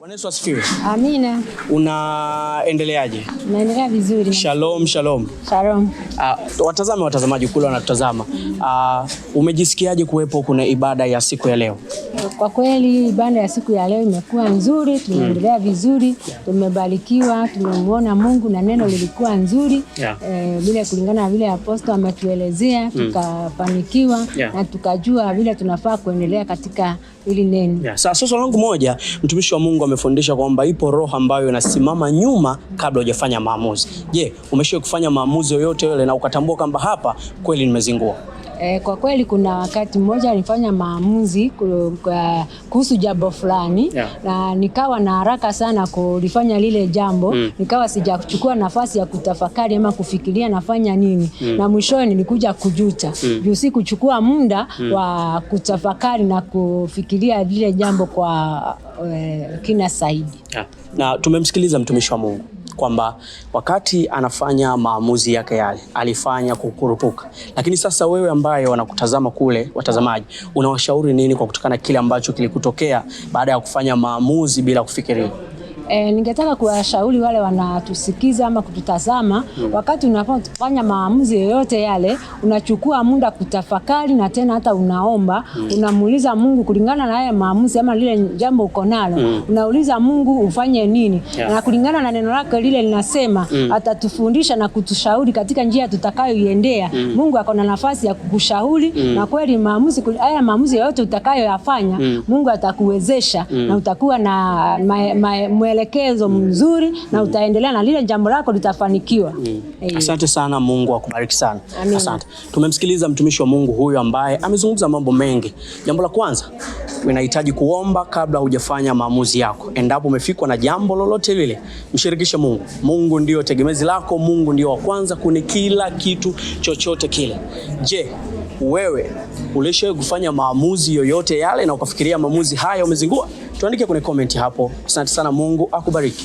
Bwana Yesu asifiwe. Amina. Unaendeleaje? Naendelea vizuri. Shalom, shalom. Shalom. Watazame watazamaji kule wanatutazama. Umejisikiaje kuwepo kuna ibada ya siku ya leo? Kwa kweli ibada ya siku ya leo imekuwa nzuri, tumeendelea vizuri, tumebarikiwa, tumemwona Mungu na neno lilikuwa nzuri. Vile kulingana na vile aposto ametuelezea, tukafanikiwa na tukajua vile tunafaa kuendelea katika hili neno. Yeah. Sasa swali langu moja, mtumishi wa Mungu amefundisha kwamba ipo roho ambayo inasimama nyuma kabla hujafanya maamuzi. Je, umeshawahi kufanya maamuzi yoyote yale na ukatambua kwamba hapa kweli nimezingua? Kwa kweli kuna wakati mmoja nilifanya maamuzi kuhusu jambo fulani na nikawa na haraka sana kulifanya lile jambo. Nikawa sijachukua nafasi ya kutafakari ama kufikiria nafanya nini. Na mwishowe nilikuja kujuta juu sikuchukua muda wa kutafakari na kufikiria lile jambo kwa kina zaidi. Na tumemsikiliza mtumishi wa Mungu kwamba wakati anafanya maamuzi yake yale alifanya kukurupuka. Lakini sasa wewe ambaye wanakutazama kule, watazamaji, unawashauri nini kwa kutokana na kile ambacho kilikutokea baada ya kufanya maamuzi bila kufikiria? Ningetaka kuwashauri wale wanatusikiza ama kututazama, wakati unapofanya maamuzi yoyote yale, unachukua muda kutafakari na tena hata unaomba, unamuuliza Mungu kulingana na haya maamuzi ama lile jambo uko nalo, unauliza Mungu ufanye nini? Na kulingana na neno lake lile linasema, atatufundisha na kutushauri katika njia tutakayoiendea. Mungu ako na nafasi ya kukushauri na kweli maamuzi, haya maamuzi yoyote utakayoyafanya, Mungu atakuwezesha na utakuwa na mwelekezo mzuri na utaendelea na lile jambo lako litafanikiwa. Asante sana, Mungu akubariki sana. Amina. Asante. Tumemsikiliza mtumishi wa Mungu huyu ambaye amezungumza mambo mengi. Jambo la kwanza, unahitaji kuomba kabla hujafanya maamuzi yako. Endapo umefikwa na jambo lolote lile, mshirikishe Mungu. Mungu ndio tegemezi lako, Mungu ndio wa kwanza kwenye kila kitu chochote kile. Je, wewe ulishawahi kufanya maamuzi yoyote yale na ukafikiria maamuzi haya umezingua? Tuandike kwenye comment hapo. Asante sana, Mungu akubariki.